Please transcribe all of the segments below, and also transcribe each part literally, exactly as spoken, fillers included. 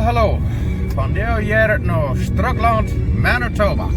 Hallo, vondoag hia no Strucklaunt, Manitoba.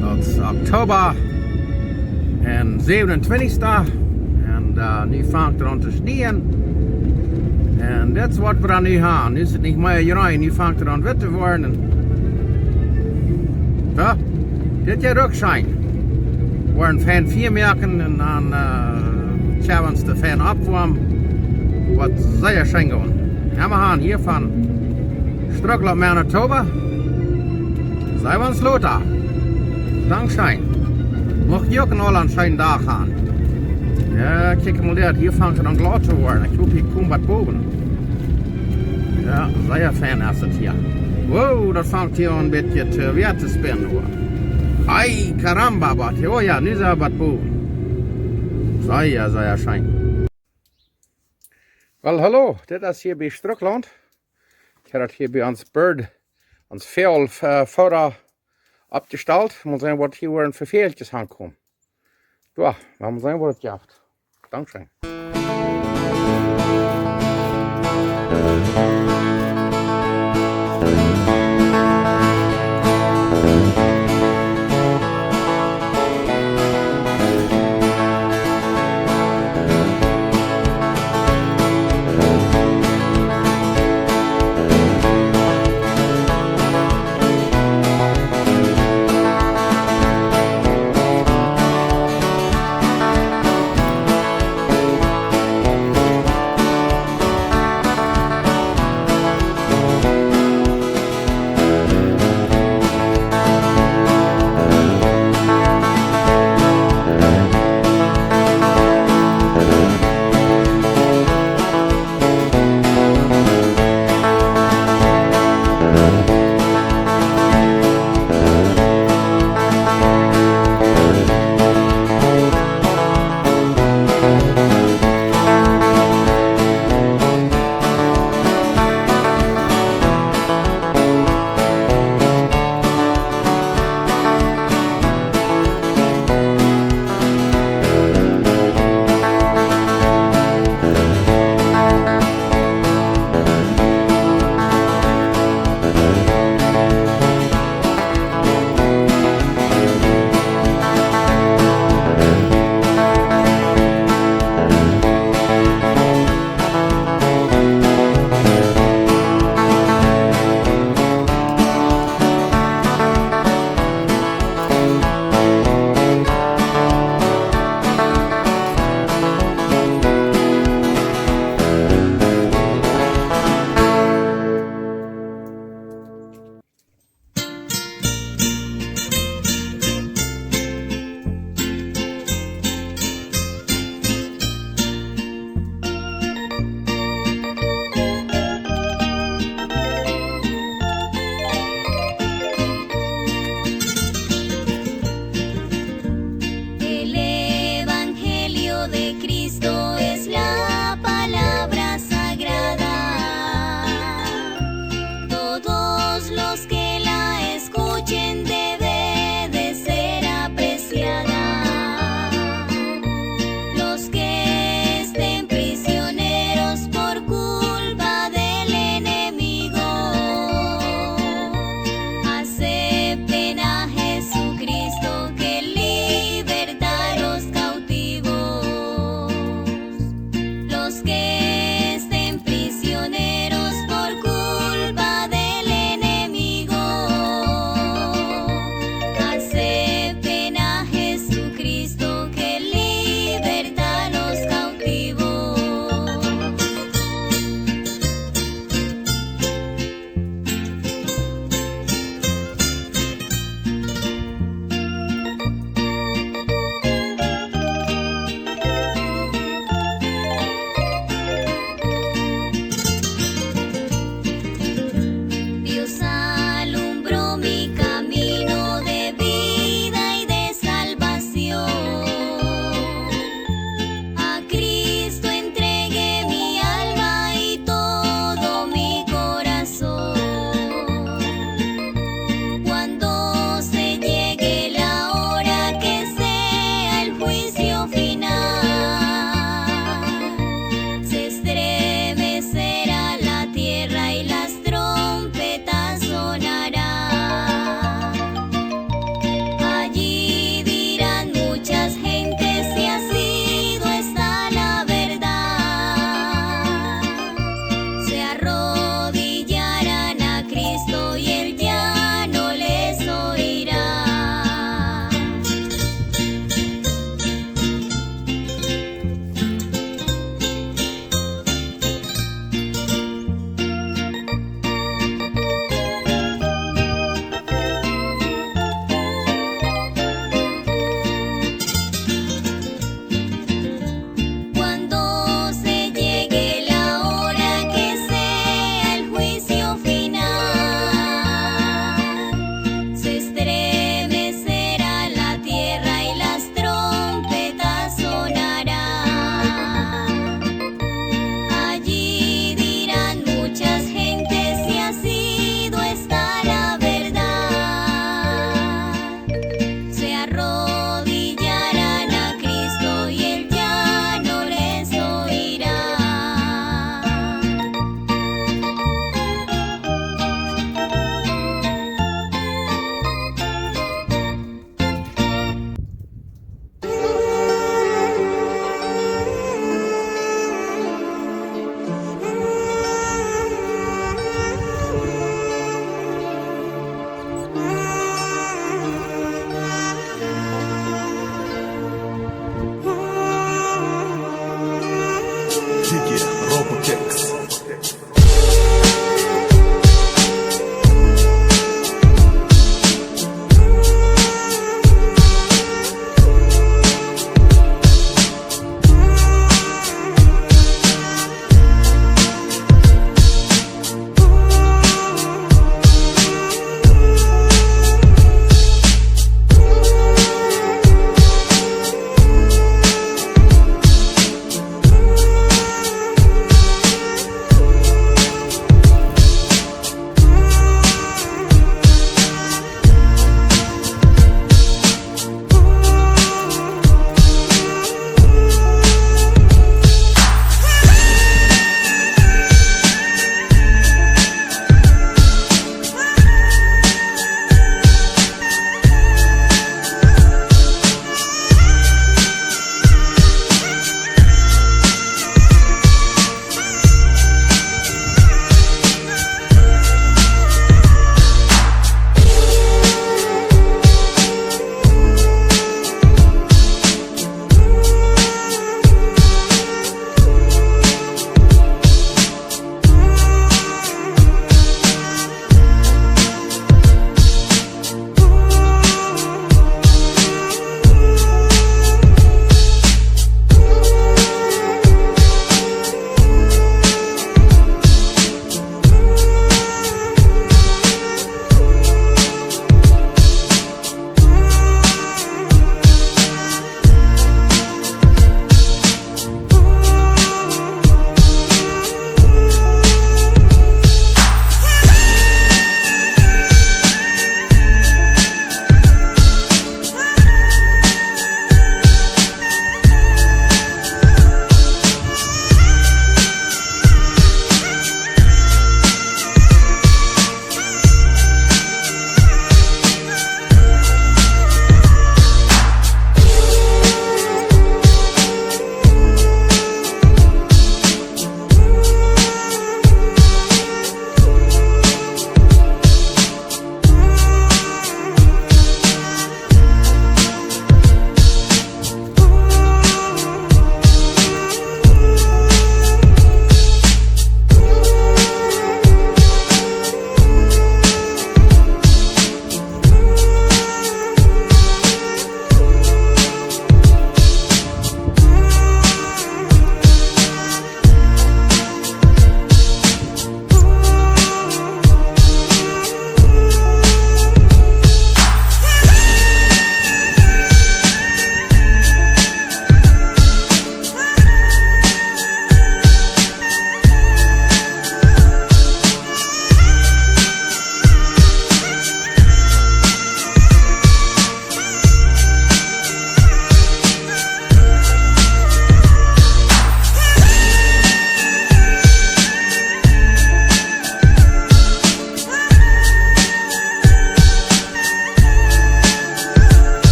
Daut es Oktoba un säwenuntwintichste. Un äh, nu fangt et aun to schnieen. Un dit es waut wie dan nu haben. Nu es et nich mea jrein, nu fangt et aun witt to woaren. Un, jo, dit jeit uk scheen. Woaren fein Fia moaken un dan äh, kjenn wie ons de fein oppwoamen. Woat sea scheen gonen. Jo, wie gonen hia von Strucklaunt, Manitoba. Seenen wie ons lota. Dankscheen. Mucht jie uk aula een scheenen Dach haben. Jo, kjikj mol dit. Hia fangt et aun glaut to woaren. Ekj hop, hia kjemt waut bowen. Jo, sea fein es et hia. Wow, daut fangt hia een bät to, wada to spinnen, hua. Ai, caramba, waut. Oh jo, nu sent wie waut bowen. Sea, sea scheen. Well, hallo, dit es hia bie Strucklaunt. Ekj hab daut hia bie ons Bird, ons Väajel äh, Foda oppjestalt. Mol seenen waut hia woaren fa Väajelkjes aunkomen. Jo, wie mol seenen waut et jeft. Dankscheen.